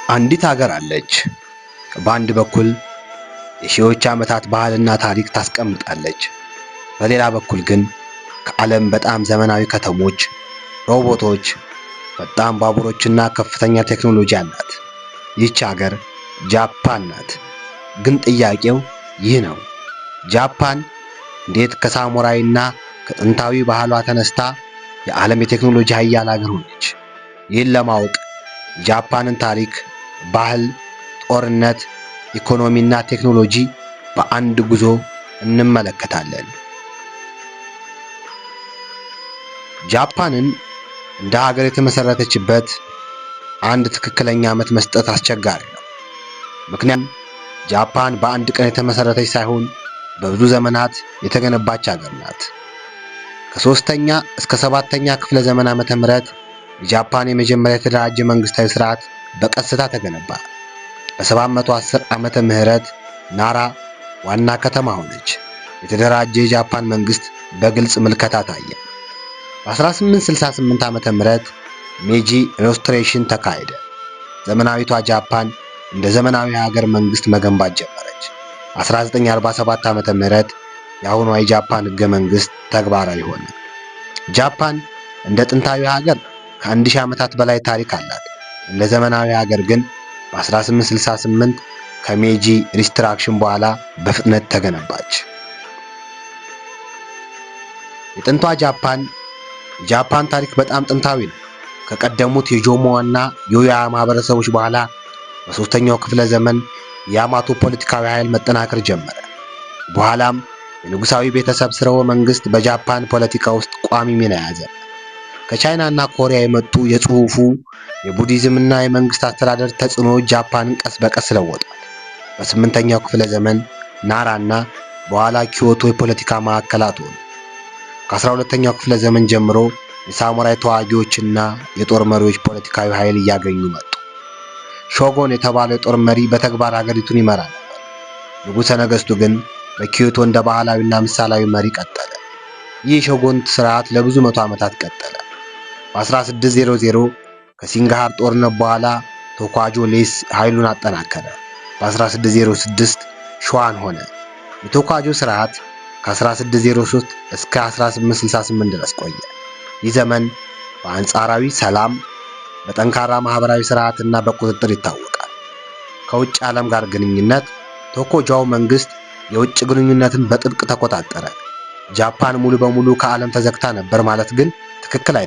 አንዲት ሀገር አለች። በአንድ በኩል የሺዎች ዓመታት ባህልና ታሪክ ታስቀምጣለች። በሌላ በኩል ግን ከዓለም በጣም ዘመናዊ ከተሞች፣ ሮቦቶች፣ ፈጣን ባቡሮችና ከፍተኛ ቴክኖሎጂ አላት። ይህች ሀገር ጃፓን ናት። ግን ጥያቄው ይህ ነው። ጃፓን እንዴት ከሳሙራይና ከጥንታዊ ባህሏ ተነስታ የዓለም የቴክኖሎጂ ሀያል ሀገር ሆነች? ይህን ለማወቅ የጃፓንን ታሪክ፣ ባህል፣ ጦርነት፣ ኢኮኖሚና ቴክኖሎጂ በአንድ ጉዞ እንመለከታለን። ጃፓንን እንደ ሀገር የተመሰረተችበት አንድ ትክክለኛ ዓመት መስጠት አስቸጋሪ ነው። ምክንያቱም ጃፓን በአንድ ቀን የተመሰረተች ሳይሆን በብዙ ዘመናት የተገነባች ሀገር ናት። ከሶስተኛ እስከ ሰባተኛ ክፍለ ዘመን ዓመተ ምህረት የጃፓን የመጀመሪያ የተደራጀ መንግስታዊ ስርዓት በቀስታ ተገነባ። በ710 ዓመተ ምህረት ናራ ዋና ከተማ ሆነች። የተደራጀ የጃፓን መንግስት በግልጽ ምልከታ ታየ። በ1868 ዓመተ ምህረት ሜጂ Restoration ተካሄደ። ዘመናዊቷ ጃፓን እንደ ዘመናዊ ሀገር መንግስት መገንባት ጀመረች። 1947 ዓመተ ምህረት የአሁኗ የጃፓን ህገ መንግስት ተግባራዊ ሆነ። ጃፓን እንደ ጥንታዊ ሀገር ከ1000 ዓመታት በላይ ታሪክ አላት። እንደ ዘመናዊ ሀገር ግን በ1868 ከሜጂ Restoration በኋላ በፍጥነት ተገነባች። የጥንቷ ጃፓን የጃፓን ታሪክ በጣም ጥንታዊ ነው። ከቀደሙት የጆሞና የዮያ ማህበረሰቦች በኋላ በሶስተኛው ክፍለ ዘመን የያማቶ ፖለቲካዊ ኃይል መጠናከር ጀመረ። በኋላም የንጉሳዊ ቤተሰብ ስርወ መንግስት በጃፓን ፖለቲካ ውስጥ ቋሚ ሚና ያዘ። ከቻይና እና ኮሪያ የመጡ የጽሁፉ የቡዲዝም እና የመንግስት አስተዳደር ተጽዕኖዎች ጃፓንን ቀስ በቀስ ለወጧት። በስምንተኛው ክፍለ ዘመን ናራ እና በኋላ ኪዮቶ የፖለቲካ ማዕከላት ሆኑ። ከ12ኛው ክፍለ ዘመን ጀምሮ የሳሙራይ ተዋጊዎችና የጦር መሪዎች ፖለቲካዊ ኃይል እያገኙ መጡ። ሾጎን የተባለው የጦር መሪ በተግባር ሀገሪቱን ይመራ ነበር። ንጉሠ ነገሥቱ ግን በኪዮቶ እንደ ባህላዊና ምሳሌያዊ መሪ ቀጠለ። ይህ የሾጎን ስርዓት ለብዙ መቶ ዓመታት ቀጠለ። በ1600 ከሴኪጋሃራ ጦርነት በኋላ ቶኩጋዋ ኢየሱ ኃይሉን አጠናከረ። በ1606 ሾዋን ሆነ። የቶኩጋዋ ስርዓት ከ1603 እስከ 1868 ድረስ ቆየ። ይህ ዘመን በአንጻራዊ ሰላም፣ በጠንካራ ማህበራዊ ስርዓት እና በቁጥጥር ይታወቃል። ከውጭ ዓለም ጋር ግንኙነት ቶኩጋዋ መንግስት የውጭ ግንኙነትን በጥብቅ ተቆጣጠረ። ጃፓን ሙሉ በሙሉ ከዓለም ተዘግታ ነበር ማለት ግን ትክክል አይደለም።